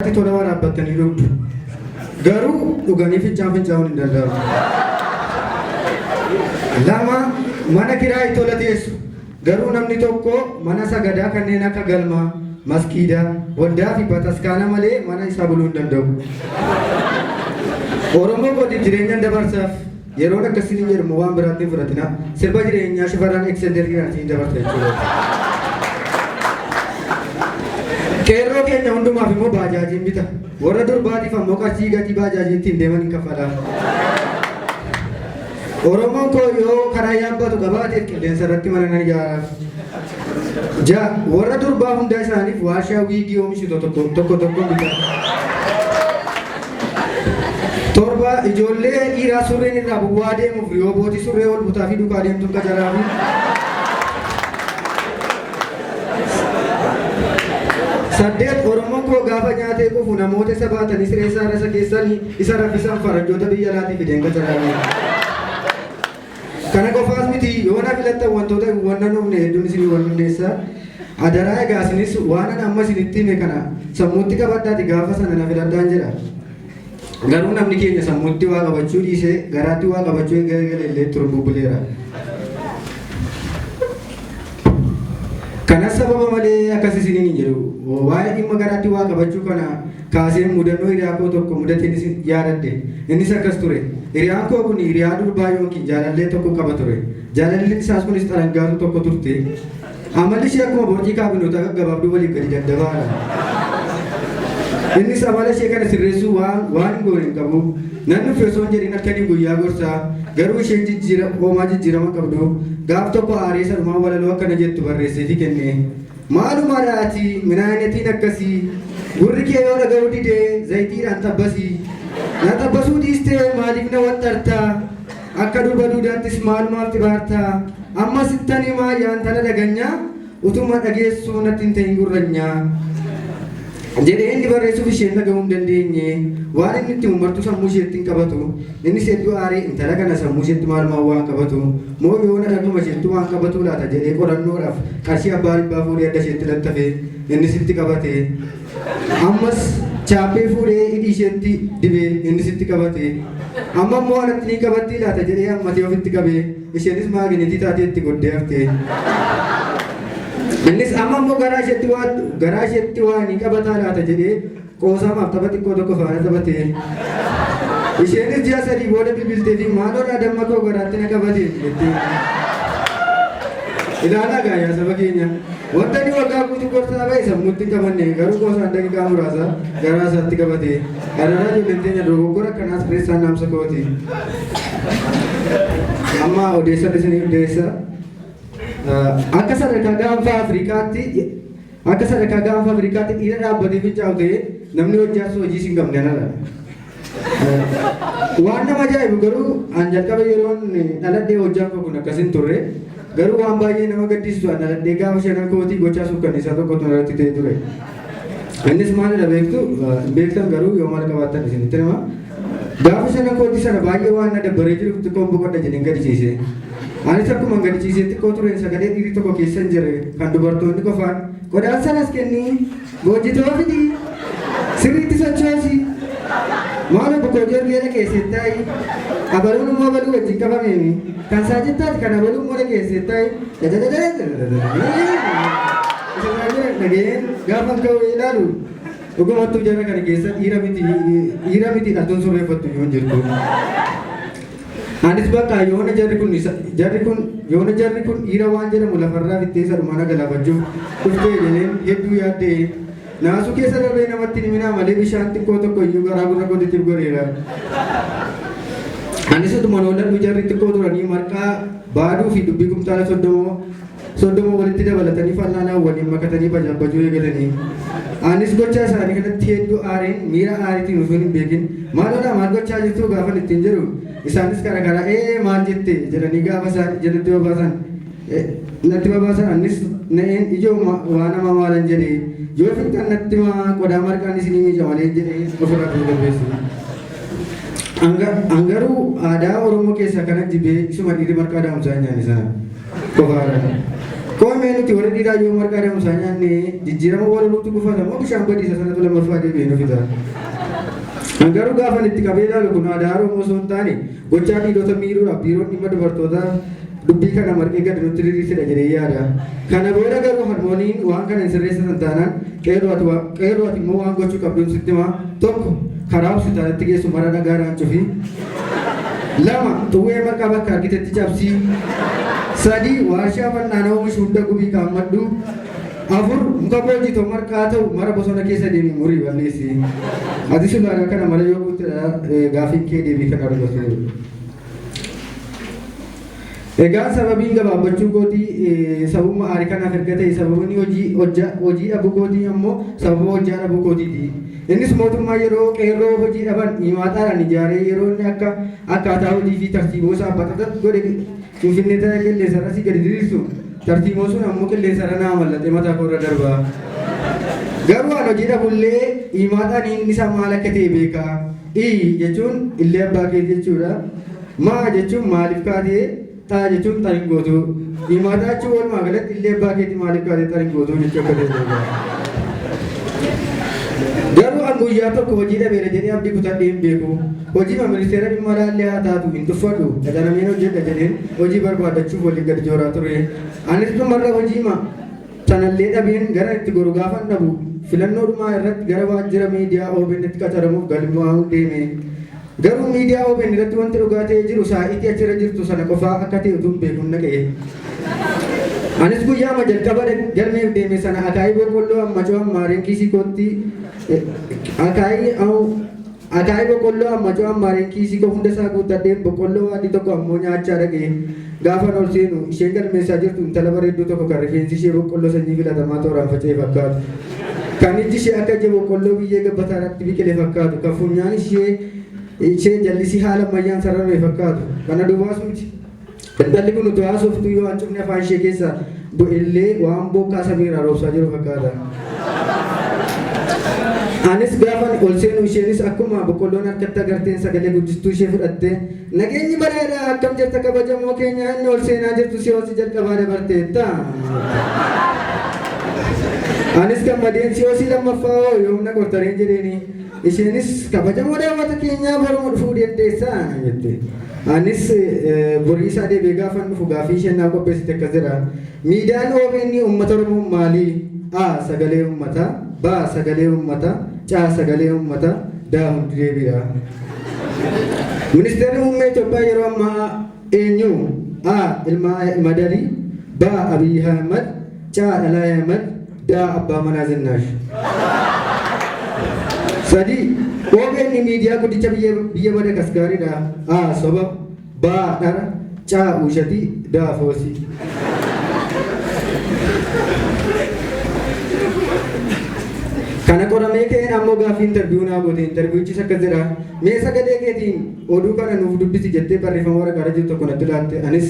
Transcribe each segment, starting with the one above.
Ati tola waraabbattanii dhugdu. Garuu dhuganii fincaan fincaa'uun hin danda'amu. 2, Mana kiraayi tola teessu. Garuu namni tokko mana sagadaa kanneen akka galmaa, maskiidaa, waldaa fi bataskaana malee mana isaa buluu hin danda'u. Oromoo kootiif jireenyan dabarsaaf. Yeroon akkas isiniin jedhu immoo waan biraatti hin fudhatinaa. Sirba jireenyaa Shifarraan Excenterkiidhaan isiniin dabarsa jechuudha. Qeerroo keenya hundumaaf immoo baajaajiin bita. Warra durbaatiif ammoo qarshii gatii baajaajii ittiin deeman hin kaffalaaf. Oromoon koo yoo karaa yaabbatu qabaateef qilleensa irratti mana nan ijaaraaf. 6, Warra durbaa hundaa isaaniif waarshaa wiigii oomishu tokko tokko tokko bita. 7, Ijoollee dhiiraa surreen irraa bu'aa deemuuf riyoobootii surree ol butaa fi duukaa deemtuun qacaraa fi. 8, Oromoon koo gaafa nyaatee qufu namoota isa baatanii siree isaa irra isa geessanii isa raffisan faranjoota biyya alaatii fideen qacaraa fi. Kana qofaas miti, yoo na filattan wantoota hin wannanoofne hedduun isinii wannanneessa. Adaraa egaa isinis waan ana amma isinitti hime kana sammuutti qabadhaati gaafa sana na filadhaan jedha. Garuu namni keenya sammuutti waa qabachuu dhiisee garaatti waa qabachuu eega eegale illee turu bubbuleera. Kanas sababa malee akkas isiniin hin jedhu. Waa'ee dhimma garaatti waa qabachuu kana kaaseen mudannoo hiriyaa koo tokko mudateen isin yaadadhe. Innis akkas ture. Hiriyaan koo kun hiriyaa durbaa yookiin jaalallee tokko qaba ture. Jaalalleen isaas kunis xarangaatuu tokko turte. Amalli ishee akkuma borcii kaabinootaa gaggabaabduu waliif gadi daddabaadha. Innis amala ishee kana sirreessuu waan waan hin goone hin qabu. Nan dhufe osoo hin jedhin halkanii guyyaa gorsaa. Garuu isheen jijjiira hoomaa jijjiirama qabdu. Gaaf tokko aaree sanumaan walaloo akkana jettu barreesseefii kenne. Maalumadha ati minaayinetiin akkasii? Gurri kee yoo dhaga'uu dide zayitiidhaan xabbasi. Na xabbasuu dhiistee maaliif na waxxarta? Akka durba duudaattis maalumaaf xibaarta? Amma sittan himaa yaa intala dhaganyaa, utuma dhageessuu natti hin ta'in gurranyaa. Jedhee inni barreessuuf isheen dhaga'uu hin dandeenye. Waan inni itti himu martuu sammuu isheetti hin qabatu. Innis hedduu aaree intala kana sammuu isheetti maalumaan waan qabatu moo yoona dhagnuma isheettuu waan qabatuu laata jedhee qorannoodhaaf qarshii abbaa dhibbaa fuudhee adda isheetti lattafe. Innis itti qabate. Ammas chaappee fuudhee hidhii isheetti dibe. Innis itti qabate. Amma immoo anatti ni qabattii laata jedhee hammatee ofitti qabe. Isheenis maagineetii taatee itti goddee hafte. Innis amma immoo garaa isheetti waa garaa isheetti waa ni qabataa laata jedhee qoosaamaaf tapha xiqqoo tokko faana taphate. Isheenis ji'a 3 booda bilbiltee fi maaloodhaa damma koo garaatti na qabate jettee. Ilaalaa gaa yaa saba keenya. Wanta inni waggaa guutuu gorsaa ba'e sammuutti hin qabanne garuu qoosaan daqiiqaa muraasa garaa isaatti qabate. Adaraa ijoolleen teenya dogoggora akkanaas keessaan dhaamsa kooti. Amma odeessan isiniif deessa. Akka sadarkaa gaanfa Afrikaatti Akka sadarkaa gaanfa Afrikaatti dhiira dhaabbatee fincaa'u ta'ee namni hojjaas hojii hin qabne anadha. Waan nama ajaa'ibu garuu an jalqaba yeroon dhaladhee hojjaan koo kun akkas hin turre. Garuu waan baay'ee nama gaddisiisu an dhaladhee gaafa shanan kootii gochaa suukkanneessaa tokkotu narratti ta'ee ture. Innis maalidha beektu? Hin beektan garuu yoo maal qabaattan isinitti hima. Gaafa shanan kootii sana baay'ee waan na dabbaree jiruuf xiqqoon boqodha jedheen gadi ciise. Anis akkuman gadi ciisee xiqqoo tureen sagalee dhiirri tokko keessa hin jirre kan dubartoonni qofaan qodaan sanas kenni, boojjitoo fidi, sirriitti sochoosi, maal obbo Koojoo ergee dhageesseettaayi, abaluun immoo abaluu wajjin qabameemi, kan isaa jettaati kan abaluu immoo dhageesseettaayi, isa isaa jiran dhaga'een gaafa ka'u ilaalu dhugumattuu jara kana keessa dhiira miti dhiira miti dhaltuun surreeffattu iyyuu hin jirtu. Anis bakka yoona jarri kun isa jarri kun yoona jarri kun dhiira waan jedhamu lafarraa fittee isa dhumaa na galaafachuuf dhuftee jedheen hedduu yaadda'e. Naasuu keessa darbee namatti hin himinaa malee bishaan xiqqoo tokko iyyuu garaa gurra kootitti godheera. Anis utuma hoolladhu jarri xiqqoo turanii marqaa baaduu fi dubbii kumtaala 30 walitti dabalatanii fal'aanaan waliin makatanii bajaabbajuu eegalanii. Anis gochaa isaanii kanatti hedduu aareen miira aariitiin utuun hin beekin maaloodhaa maal gochaa jirtuu gaafan ittiin jedhu isaanis kara karaa ee maal jette jedhanii gaafa isaan ija natti babaasan natti babaasan anis na'een ijoo waa nama maalan jedhee yoo fixxan natti maa qodaa marqaan isinii miica malee jedhee ofirraa tasgabbeesse. An garuu aadaa Oromoo keessaa kana jibee isuma dhiirri marqaa daa'umsaa hin nyaanne sana qofaadha. Qoomee nuti warri dhiiraa yoo marqaa da'umsaa nyaanne jijjiirama walaluutu gufata moo bishaan badiisa sanatu lammaffaa deebi'ee nu fida. An garuu gaafan itti qabee ilaalu kun aadaa Oromoo osoo hin taane gochaa dhiirota miidhuudhaaf biiroon dhimma dubartootaa dubbii kana marqee gadi nutti diriirsedha jedhee yaada. Kana booda garuu harmooniin waan kana hin sirreessatan taanaan qeerroo ati immoo waan gochuu qabduun sitti himaa. Tokko, karaa hospitaalatti geessu mara dhagaadhaan cufi. Lama, xuwwee marqaa bakka argitetti cabsi. Sadi, waarshaa fal'aana oomishu hunda gubii qaammadhu. Afur, muka boojitoo marqaa ta'u mara bosona keessa deemi murii balleessi. Atis ulaagaa kana mara yoo guutte gaafiin kee deebii kan argatu. Egaa sababiin gabaabbachuu kootii sababuma aarii kanaaf erga ta'e sababni hojii hojii dhabuu kootii ammoo sababa hojjaa dhabuu kootiiti. Innis mootummaa yeroo qeerroo hojii dhaban himaataadhaan ijaaree yeroo inni akka akkaataa hojii fi tarsiimoo isaa baxaxat godhe Finfinnee ta'ee qilleensarra asii gadi diriirsu tarsiimoo sun ammoo qilleensarra naa mallatee mataa koorra darba. Garuu an hojii dhabullee himaataan inni isaa maal akka ta'e beeka. I jechuun illee abbaa kee jechuudha. Maa jechuun maaliif kaatee, xaa jechuun xarin gootuu. Himaataa jechuun walumaa galatti illee abbaa keetii maaliif kaatee xarin gootuu jechuu akka ta'e beeka. Garuu an guyyaa tokko hojii dhabeera jedhee abdii kutadhee hin beeku. Hojii ministeera dhimma alaallee haa taatu hin tuffadhu. Qacarameen hojjedha jedheen hojii barbaadachuuf walii gadi jooraa ture. Anis dhumarra hojiima sanallee dhabeen gara itti goru gaafan dhabu filannoo dhumaa irratti gara waajjira miidiyaa OBN'tti qacaramuuf galmaa'uu deeme. Garuu miidiyaa OBN irratti wanti dhugaa ta'ee jiru saa'itii achirra jirtu sana qofaa akka ta'e utuu hin beekuun naqe. Anis guyyaama jalqaba galmeef deeme sana akaayii boqqolloo ammacoo ammaareen kiisii kootti akaayii akaayii boqqolloo ammacoo ammaareen kiisii koo hunda isaa guuttadheen boqqolloo adii tokko ammoo nyaachaa dhaqe. Gaafan ol seenu isheen galmeessaa jirtu intala bareedduu tokko kan rifeensi ishee boqqolloo sanyii filatamaa tooraan faca'e fakkaatu. Kan ijji ishee akka ija boqqolloo biyyee gabbataadhaatti biqile fakkaatu. Kan funyaan ishee ishee jallisii haala ammayyaan sararame fakkaatu. Kana duwwaas miti. Intalli kun utuu haasoftuu yoo hancufni afaan ishee keessa bu'ellee waan bokkaa samiirraa roobsaa jiru fakkaata. Anis gaafan ol seenu isheenis akkuma boqqolloon harkatti agarteen sagalee guddistuu ishee fudhattee nageenyi badhaadhaa akkam jirta kabajamoo keenya inni ol seenaa jirtu si hosi jalqabaa dabarteetta. Anis gammadeen si hosii lammaffaa hoo yoomna qortareen jedheeni isheenis kabajamoo daawwata keenyaa boruma dhufuu dandeessaa jette. Anis borii isaa deebi'ee gaafan dhufu gaafii isheen naa qopheessite akkas jedha. Miidiyaan OBN uummata Oromoo maali? A. Sagalee uummataa. B. Sagalee uummataa. C. Sagalee uummataa. D. Hundi deebiidha. Ministeerri muummee Itoophiyaa yeroo ammaa eenyu? A. Ilma Ahmad Ali. B. Abiy Ahmad. C. Dhalaa Ahmad. D. Abbaa Manaa Zinnaash. Sadi. OBN miidiyaa guddicha biyya biyya Madagaskaaridha. A. Soba. B. Dhara. C. Uushatii. D. Foosii. Kana qoramee ka'een ammoo gaaffii interview naa goote. Interviewchis akkas jedha. Mee sagalee keetiin oduu kana nuuf dubbisi jettee barreeffama waraqaa irra jiru tokko natti laatte. Anis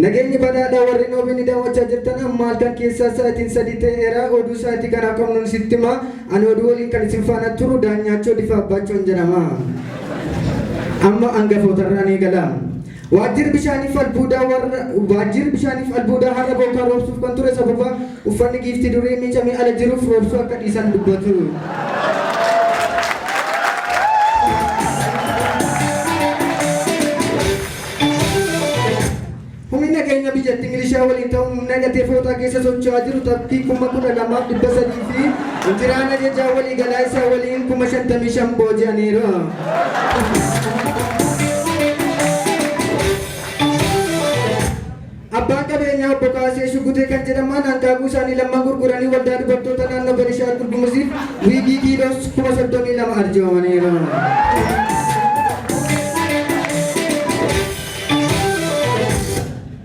nageenyi badhaadhaa warreen OBN daawwachaa jirtan amma halkan keessaa sa'aatiin 3 ta'eera. Oduu sa'aatii kanaa qabnuun sitti hima. Ani oduu waliin kan isin faana turu Daanyaachoo Difaa Abbaachoon jedhama. Amma angafootarraan eegala. Waajjirri bishaaniif albuudaa warra Waajjirri bishaaniif albuudaa har'a bokkaa roobsuuf kan ture sababa uffanni giiftii duree miicamee ala jiruuf roobsuu akka dhiisan dubbatu. Humni nageenya biyyattii milishaa waliin ta'uun humna hidhatee fooxaa keessa socho'aa jiru taakkii 12,300 fi injiraan ajajaa waliigalaa isaa waliin 55,000 booji'aniiru. Abbaan qabeenyaa obbo Kaasee Shugutee kan jedhaman hanqaaquu isaanii lamman gurguranii waldaa dubartoota naannoo Benishaangul Gumuziif wiigii kiiloos 32,000 arjoomaniiru.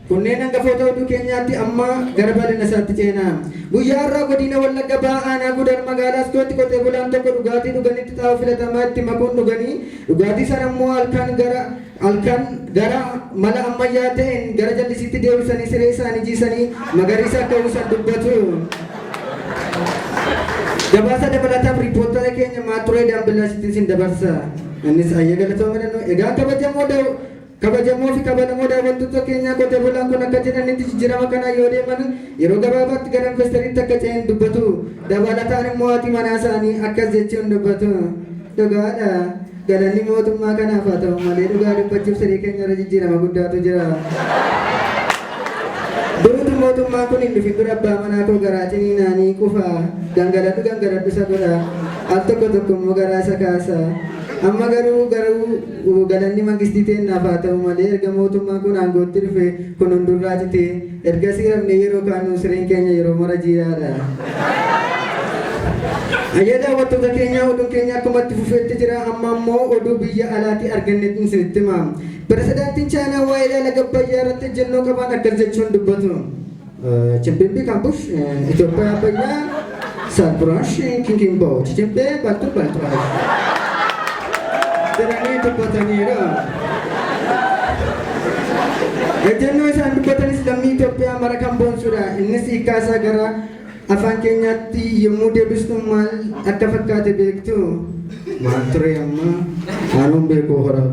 Kunneen hangafoota oduu keenyaatti amma gara bal'ina isaatti ceena. Guyyaa har'aa godina Wallagga Bahaa aanaa Gudar magaalaa Askootti qotee bulaan tokko dhugaatii dhuganitti xaa'oo filatamaa itti makuun dhuganii dhugaatii sana immoo halkan gara halkan gara mala ammayyaa ta'een gara jallisiitti deebisanii siree isaanii jiisanii magariisa akka uwwisan dubbatu. Gabaasa dabalataaf riippoortara keenya Maaturee Daambillaashitti isin dabarsa. Innis ayya galatooma dhannu. Egaa kabajamoo Kabajamoo fi kabalamoo daawwattoota keenyaa, qotee bulaan kun akka jedhanitti jijjiirama kana yoo deeman yeroo gabaabaatti gara investariitti akka ce'an dubbatu. Dabalataan immoo haati manaa isaanii akkas jechuun dubbatu. "Dhugaadha. Galanni mootummaa kanaaf haa ta'u malee, dhugaa dubbachuuf siree keenya irra jijjiirama guddaatu jira. Durutu mootummaan kun hin dhufin dura abbaa manaa koo garaa ciniinaanii qufa. Gangaladhu gangaladhu isa godha. Al tokko tokko immoo garaa isa kaasa. Amma garuu galanni mangistii teennaaf haa ta'u malee, erga mootummaan kun aangootti dhufe kun hundurraa citee ergasii rafnee yeroo kaanu sireen keenya yeroo mara jiidhaadha." Ayyaa, daawwattoota keenya, oduun keenya akkuma itti fufeetti jira. Amma immoo oduu biyya alaatii arganne isinitti hima. Pirezidaantiin Chaayinaa waa'ee laga Abbayyaa irratti ejjennoo qaban akkas jechuun dubbatu. Chimpimbi Kambush Itoophiyaa Abbayyaa Saalburaash Kinkimboo Chichimbee Baltu Balturaash jedhanii dubbataniiru. Ejjennoo isaan dubbatanis lammii Itoophiyaa mara kan boonsudha. Innis hiikkaa isaa gara afaan keenyaatti yommuu deebistu maal akka fakkaate beektu? Maal ture amma? Anuun beeku hora.